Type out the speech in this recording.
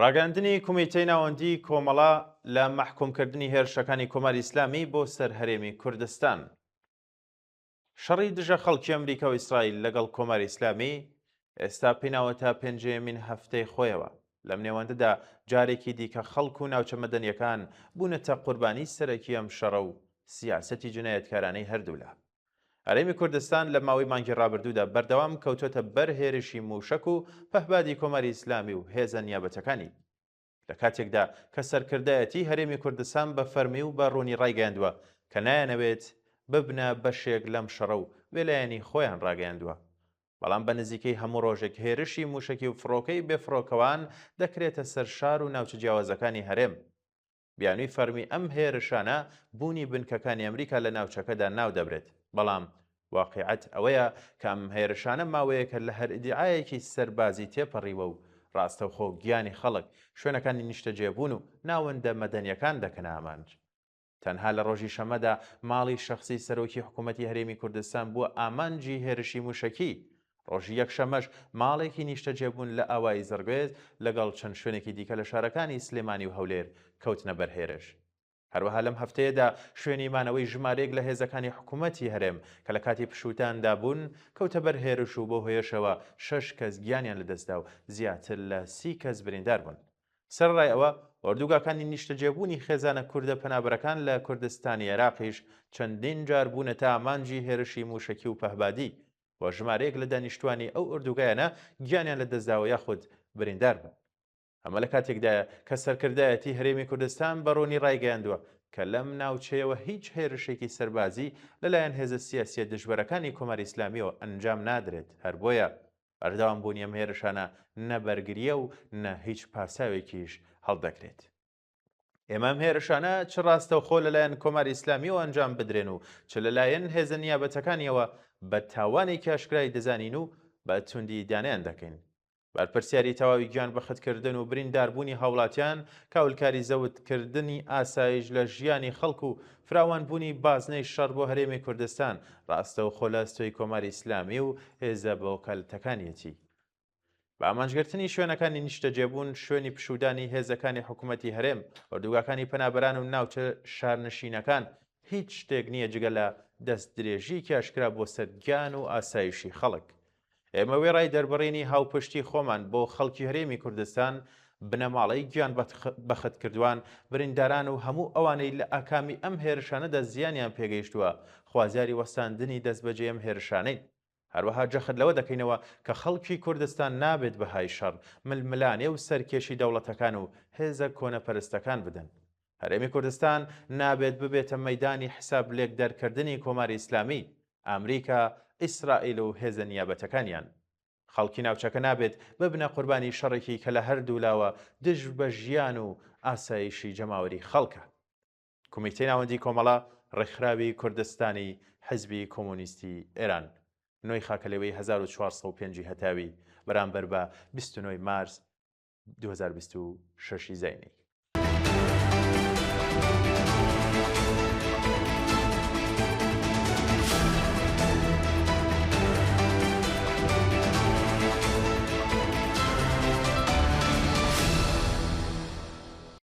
ڕاگەیاندنی کومیتەی ناوەندیی کۆمەڵە لە مەحکوومکردنی هێرشەکانی کۆماری ئیسلامی بۆ سەر هەرێمی کوردستان. شەڕی دژە خەڵکی ئەمریکا و ئیسرائیل لەگەڵ کۆماری ئیسلامی ئێستا پێی ناوەتە پێنجەیەمین هەفتەی خۆیەوە. لەم نێوەندەدا جارێکی دیکە خەڵک و ناوچە مەدەنییەکان بوونەتە قوربانی سەرەکی ئەم شەڕە و سیاسەتی جنایەتکارانەی هەردوولا. هەرێمی کوردستان لە ماوەی مانگی ڕابردوودا بەردەوام کەوتۆتە بەر هێرشی مووشەک و پەهبادی کۆماری ئیسلامی و هێزە نیابەتەکانی. لە کاتێکدا کە سەرکردایەتیی هەرێمی کوردستان بە فەرمی و بە ڕوونی ڕایگەیاندووە کە نایانەوێت ببنە بەشێک لەم شەڕە و بێلایەنی خۆیان ڕاگەیاندووە. بەڵام بە نزیکەی هەموو ڕۆژێک هێرشی مووشەکی و فڕۆکەی بێفڕۆکەوان دەکرێتە سەر شار و ناوچە جیاوازەکانی هەرێم. بیانووی فەرمی ئەم هێرشانە بوونی بنکەکانی ئەمریکا لە ناوچەکەدا ناودەبرێت، بەڵام واقیعەت ئەوەیە کە ئەم هێرشانە ماوەیەکە لە هەر ئیدیعایەکی سەربازی تێپەڕیوە و ڕاستەوخۆ گیانی خەڵک، شوێنەکانی نیشتەجێبوون و ناوەندە مەدەنییەکان دەکەنە ئامانج. تەنها لە ڕۆژی شەممەدا ماڵی شەخسی سەرۆکی حکوومەتی هەرێمی کوردستان بووە ئامانجی هێرشی مووشەکی، ڕۆژی یەکشەممەش ماڵێکی نیشتەجێبوون لە ئاوایی زڕگوێز لەگەڵ چەند شوێنێکی دیکە لە شارەکانی سلێمانی و هەولێر کەوتنە بەر هێرش. هەروەها لەم هەفتەیەدا شوێنی مانەوەی ژمارەیەک لە هێزەکانی حکومەتی هەرێم کە لە کاتی پشووداندا بوون کەوتە بەر هێرش و بەو هۆیەشەوە شەش کەس گیانیان لەدەستدا و زیاتر لە 30 کەس بریندار بوون. سەرەڕای ئەوە، ئۆردوگاکانی نیشتەجێبوونی خێزانە کوردە پەنابەرەکان لە کوردستانی عێراقیش چەندین جار بوونەتە ئامانجی هێرشی مووشەکی و پەهبادی و ژمارەیەک لە دانیشتوانی ئەو ئۆردوگایانە گیانیان لەدەستداوە یاخود بریندار بوون. ئەمە لە کاتێکدایە کە سەرکردایەتی هەرێمی کوردستان بە ڕوونی ڕایگەیاندووە کە لەم ناوچەیەوە هیچ هێرشێکی سەربازی لەلایەن هێزە سیاسییە دژبەرەکانی کۆماری ئیسلامییەوە ئەنجام نادرێت، هەر بۆیە بەردەوامبوونی ئەم هێرشانە نە بەرگرییە و نە هیچ پاساوێکیش هەڵدەگرێت. ئێمە ئەم هێرشانە چ ڕاستەوخۆ لەلایەن کۆماری ئیسلامییەوە ئەنجام بدرێن و چ لەلایەن هێزە نیابەتەکانیەوە بە تاوانێکی ئاشکرای دەزانین و بە توندی ئیدانەیان دەکەین. بەرپرسیاری تەواوی گیانبەختکردن و برینداربوونی هاوڵاتیان، کاولکاری زەوتکردنی ئاسایش لە ژیانی خەڵک و فراوانبوونی بازنەی شەڕ بۆ هەرێمی کوردستان، ڕاستەوخۆ لە ئەستۆی کۆماری ئیسلامی و هێزە بەوەکالەتەکانیەتی. بە ئامانجگرتنی شوێنەکانی نیشتەجێبوون، شوێنی پشوودانی هێزەکانی حکوومەتی هەرێم، ئۆردوگاکانی پەنابەران و ناوچە شارنشینەکان، هیچ شتێک نییە جگە لە دەستدرێژییەکی ئاشکرا بۆ سەر گیان و ئاسایشی خەڵک. ئێمە وێڕای دەربڕینی هاوپشتی خۆمان بۆ خەڵکی هەرێمی کوردستان، بنەماڵەی گیان بەختکردوان، برینداران و هەموو ئەوانەی لە ئاکامی ئەم هێرشانەدا زیانیان پێگەیشتووە، خوازیاری وەستاندنی دەستبەجێی ئەم هێرشانەین. هەروەها جەخت لەوە دەکەینەوە کە خەڵکی کوردستان نابێت بەهای شەڕ، ململانێ و سەرکێشی دەوڵەتەکان و هێزە کۆنەپەرستەکان بدەن. هەرێمی کوردستان نابێت ببێتە مەیدانی حساب لێکدەرکردنی کۆماری ئیسلامی، ئامریکا، ئیسرائیل و هێزە نیابەتەکانیان. خەڵکی ناوچەکە نابێت ببنە قوربانی شەڕێکی کە لە هەردوولاوە دژ بە ژیان و ئاسایشی جەماوەری خەڵکە. کومیتەی ناوەندی کۆمەڵە، ڕێکخراوی کوردستانی حیزبی کۆمۆنیستی ئێران، نۆی خاکەلێوەی 1405 ی هەتاوی بەرامبەر بە 29 ی مارس 2026 ی زاینی.